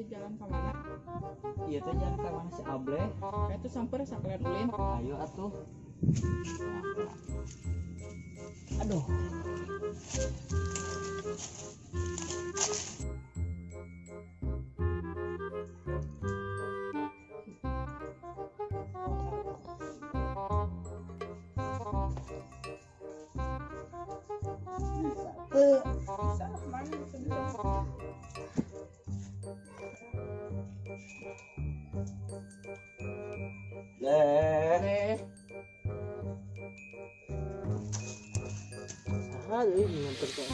Ieu jalan ka mana? Ieu teh jalan ka mana si Able? Kayak tuh samper sakalian ulin. Ayo atuh. Aduh. Bisa lah mana bisa bisa. Leh. Leh. Saha deui nyamper teh?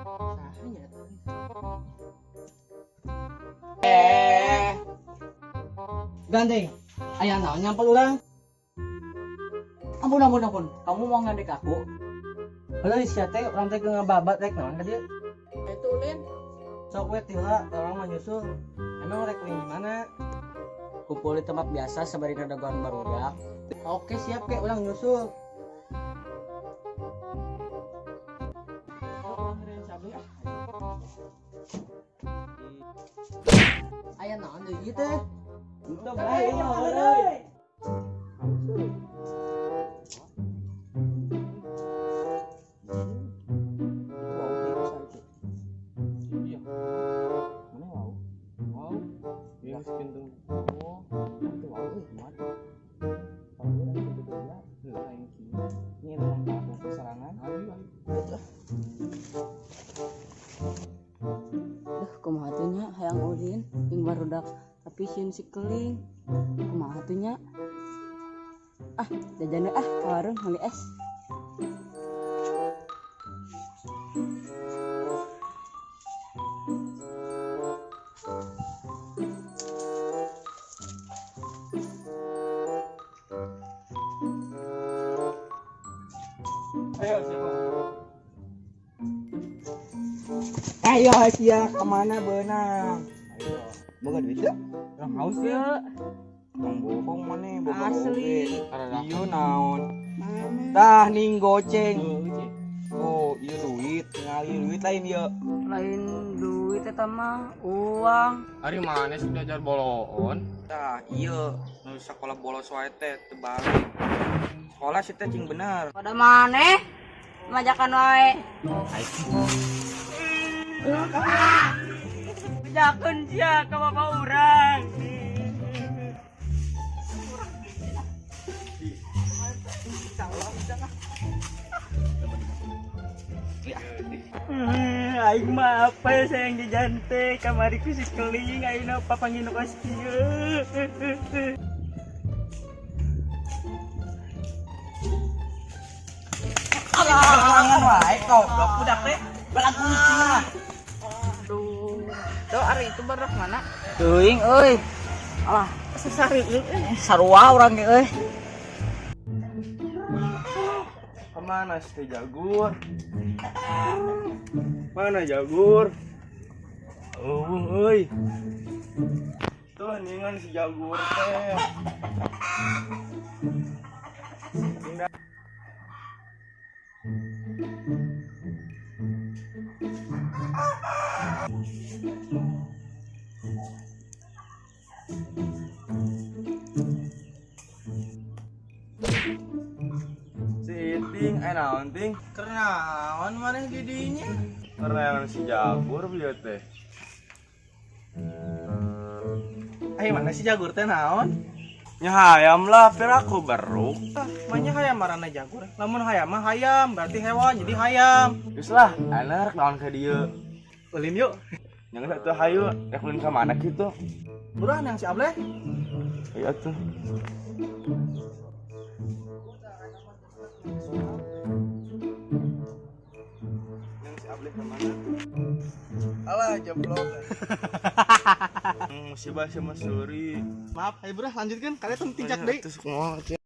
Saha nya teh? Eh. Gandeng, aya naon nyamper urang? Ampun, ampun, ampun. Kamu mau ngandek aku? Halo, sia teh urang teh keur ngababat rek naon ka dieu? Itu ulin. Sok we tila, urang mah nyusul. Emang rek ulin di mana? Kumpul di tempat biasa sabari dagoan barudak. Oke, siap kek urang nyusul. Oh, urang sabi ah. Aya naon deui ieu teh? Udah bae mah heureuy. Iya. Mana wau? Wow. Iya geus pintu. Oh, itu wau euy, kumaha? Kalau urang pintu dua, lain kieu. Ini emang aku serangan. Ayo ayo. Duh, kumaha tuh nya hayang ulin jeung barudak tapi sieun si keling. Kumaha tuh nya? Ah, jajan ah ka warung meuli es. Ayo siapa? Ayo sia kemana beunang? Ayo. Boga duit teu? Urang haus ya. Tong bohong maneh boga Asli. oge. Ieu naon? Tah ning goceng. Oh, ieu duit, ngali duit lain ieu. Lain duit eta mah uang. Ari mana sih belajar boloon? Tah, ieu nu sakola bolos wae teh teu balik. Sekolah sih teh cing bener. Pada maneh majakan wae. Majakan sia ka bapak urang. Aing mah apa ya sayang jajan teh kamari ku si keling ayeuna papanggih nu kos kieu. Halangan wae goblok budak teh. Balang kucing lah. Aduh. Tuh ari itu barudak mana? Teuing euy. Alah, Sesari euy. Sarua urang ge euy. Kemana sih Jagur? Mana Jagur? Oh, euy. Tuh ningan si Jagur teh. Indah. Si Iting, eh naon ting? Keur naon maneh di dinya? Keren si Jagur beliau teh. Ayo mana si Jagur teh naon? Nya hayam lah, pir aku beruk. Ah, manya hayam marana Jagur. Lamun hayam mah hayam, berarti hewan jadi hayam. Geus lah, anak rek naon ka dieu. Ulin yuk. Yang tuh hayu, rek ulin ka mana kitu? Buruan yang si Ableh. Ayo tuh. Yang si Ableh kemana? Alah, jeblok. Musibah sama Suri. Maaf, ayo bro, lanjutkan. Kalian tuh tincak deui. Terus kumaha teh?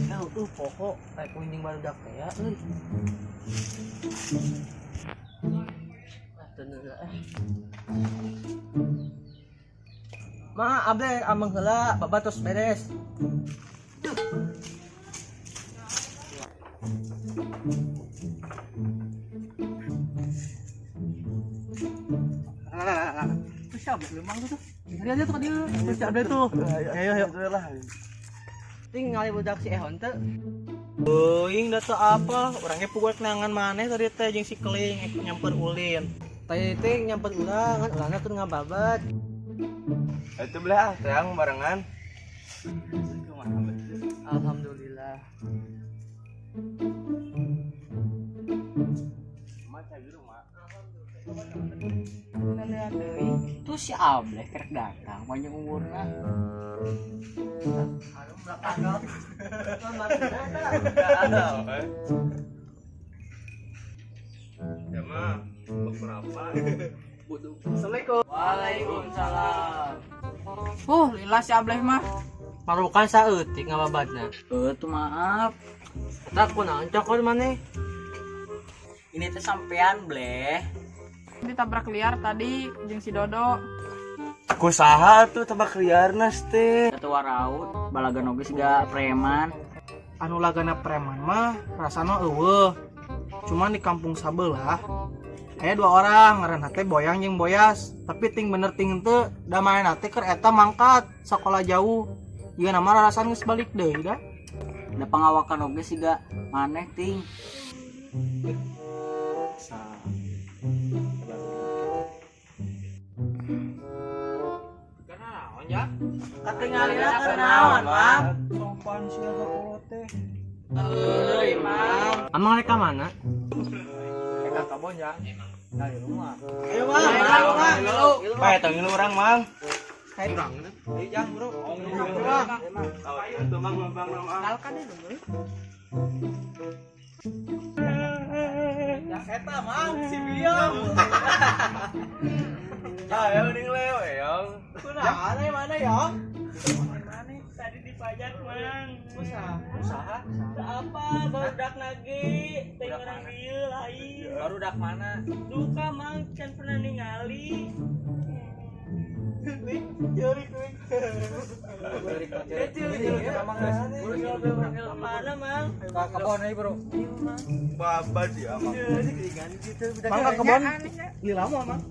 Ya, pokok rek kuning barudak teh ya, euy. Ma, Ableh ameng heula, babat terus beres. Siapa lemang tuh? Dia dia tuh dia. Si Able tuh. Ayo ayo. Lah. Tinggal budak si Ehon teh. Euing da teu apa, orangnya pukul kenangan maneh tadi teh jeung si Keling nyamper ulin. Tadi teh nyamper urang kan urangna keur ngababat. Itu belah teang barengan. Alhamdulillah. Lihat deui. Tuh si Ableh kerek datang panjang umurna. Ya mah beberapa. Assalamualaikum. Waalaikumsalam. Lila si Ableh mah. Marukan saeutik ngababatna. Eh, tuh maaf. Eta kunaon cokor maneh? Ini teh sampean, Bleh. Ditabrak liar tadi jeung si Dodo. Kusaha tuh tabak liarnas teh. Ketua raut, balagan oge siga preman. Anu lagana preman mah rasana eueuh. Cuman di kampung sabelah aya dua orang ngaranna teh Boyang jeung Boyas, tapi ting bener ting henteu da manehna teh keur eta mangkat sekolah jauh. Ieu nama rarasaan geus balik deui da. Da pangawakan oge siga maneh ting. Katingalina keur naon, Mang? Sopan sia ka kolot teh. Euy, Mang. Amang rek ka mana? Rek ka kebon ya. Dari rumah. Ayo, Mang. Ayo, Mang. Bae tong ngilu urang, Mang. Ayo, Ayo, jang, bro. Itu Mang Bang Mang. Kenalkan deh dulu. Eta, Mang, si Biong. Ayo ning leo eyong. Kunaon aya mana ya? Tadi dipajak, Mang. Usaha. Usaha? Apa barudak nage, teh orang dieu lain. Barudak mana? Duka, Mang, can pernah ningali. Mana, Mang? Ka kebon euy, Bro. Babad ya, Mang. Mang ka kebon. Lila mah, Mang.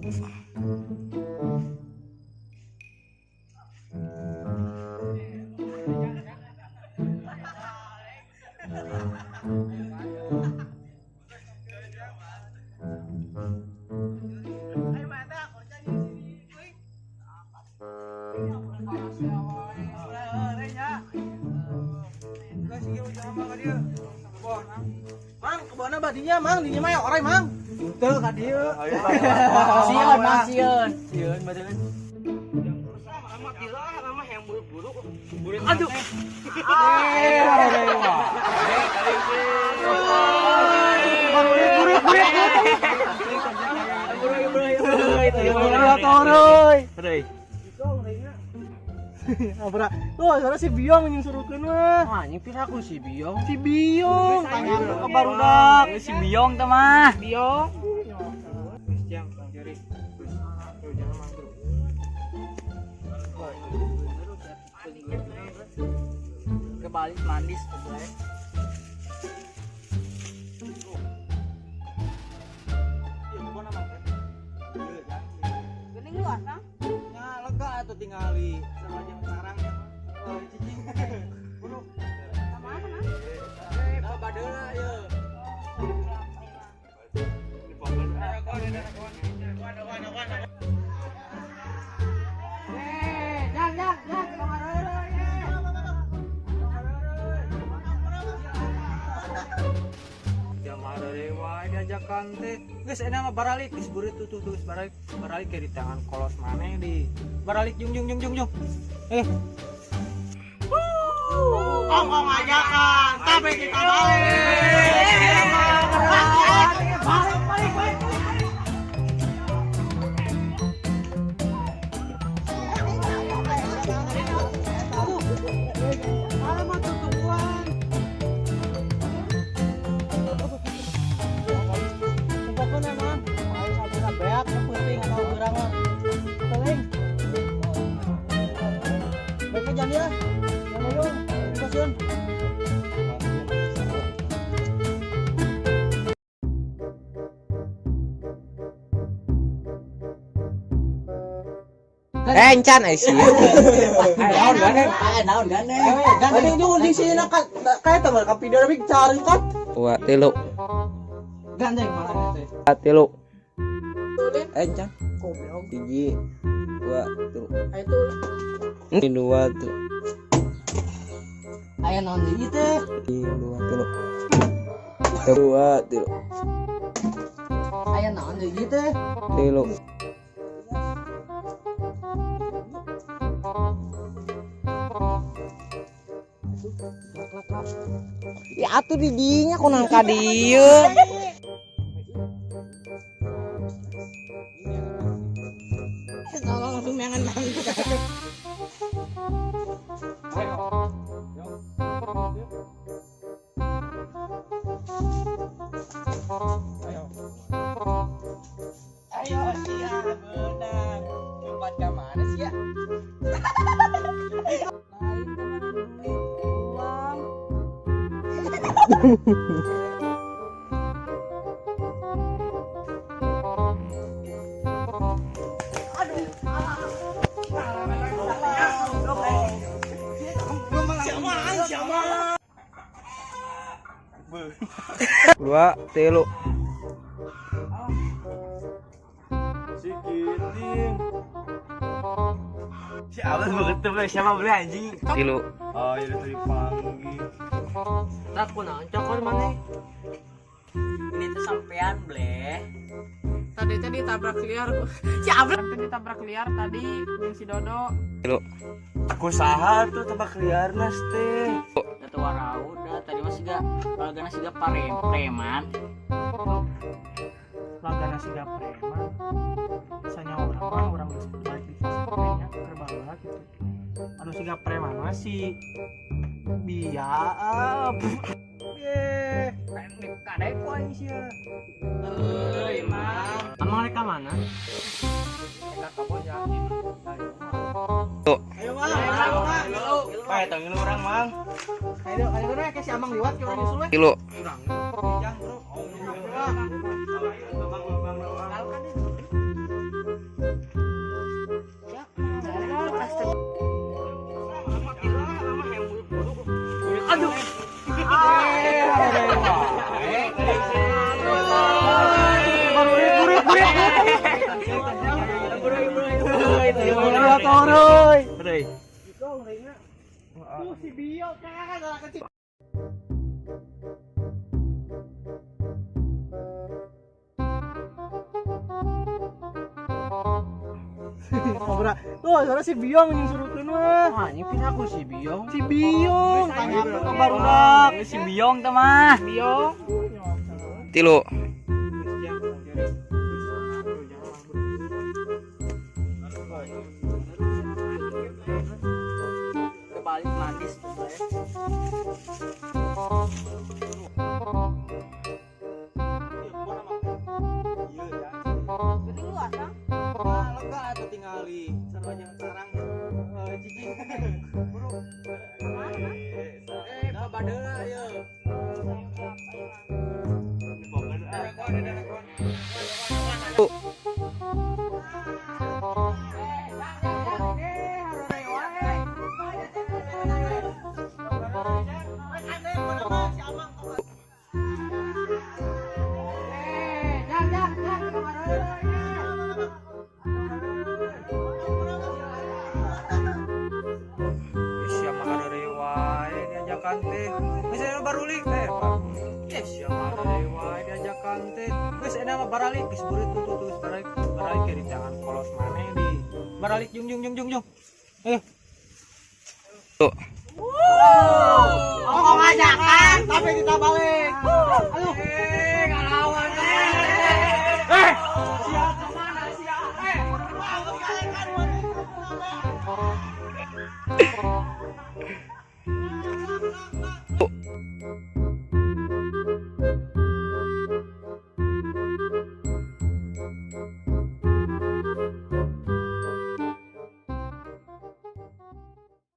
Mang, kebonna badinya, Mang, dinya mah ya orai, Mang. Henteu ka dieu. Ayo. Sieun, Mang, sieun. Sieun badan. Aduh. Tuh, soalnya si Biong yang suruhkeun mah. Anjing piraku si Biong. Si Biong tanya ke barudak. Si Biong teh mah. Biong. Jang, Bang Jerry. Tuh, jangan Mang, bro. Kebalik manis, Bleh. Geuning luar, Mang. Ya, lega atuh tingali. Sama jeung sarang ya. Oh, cicing. Bro. Sama apa, Mang? Nah, badeuna ieu. Jang, jang, jang, tong areureun, ye. Jamaah dewa diajakan teh. Geus enak mah baralik geus burit tuh tuh geus baralik. Baralik ke di tangan kolos maneh di. Baralik jung jung jung jung jung. Eh. Ongkong ajakan, tapi kita balik. Balik, balik, balik. Alamat tutupan. Pokoknya mah, ayo sabuna beak, penting atau berang mah. Teling. Baik aja ya. Yang dulu, stasiun. Eh, encan eh sih. Naon gandeng? Naon gandeng? Gandeng jeung sih kayak teman ka video tapi cari kan. Dua tilu. Gandeng malah teh. Dua tilu. Eh, encan. Hiji, dua, tilu. Ini dua tilu. Aya naon deui teh? Hiji, dua tilu. Dua tilu. Aya naon deui teh? Tilu. Ya atuh di dinya kunang ka dieu. Langsung neangan Ayo sia beunang. Lompat ka mana sia? Lain teman duit uang. Dua tilu. Si Kiting. Si Abbas mau ketemu siapa beli anjing? Tilu. Oh, iya tadi panggil. Tak kunaon cokor maneh? Ini tuh sampean bleh. Tadi tadi ditabrak liar. Si Abra tadi ditabrak liar tadi jeung si Dodo. Tilu. Aku saha tuh tabak liar nas teh. Datu warauda tadi mah siga lagana siga preman. Lagana siga preman. Sanya urang mah urang geus balik di nya keur baheula gitu. Anu siga preman mah si Bia. Eh, kadek ku aing sia. Euy, Mang. Emang mereka mana? Ayo mang, ayo mang. Pak, tangin orang, Mang. Ayo, ayo ayo kayak si Amang liwat ke orang nyusul we. Tilu. Urang. Bro. Aduh. Si Bio kan anak kecil. Kobra. Tuh, soalnya si Biong yang suruhkeun mah. Wah, ini pin aku si Biong. Si Biong tanya aku ke barudak. Si Biong teh mah. Biong. Tilu. Kebalik manis tuh saya. Geuning luas ah. Lega atuh tingali. Sarua jeung sarang cicing. Bro. Eh, pabadeula ieu. Siapa ada wae diajakan teh. Geus enak barulik teh. Eh, siapa ada wae diajakan teh. Geus enak mah baralik geus beureut tuh tuh baralik baralik ke jangan polos maneh di. Baralik jung jung jung jung jung. Ayo. Tuh. Oh, ngajakan tapi kita balik.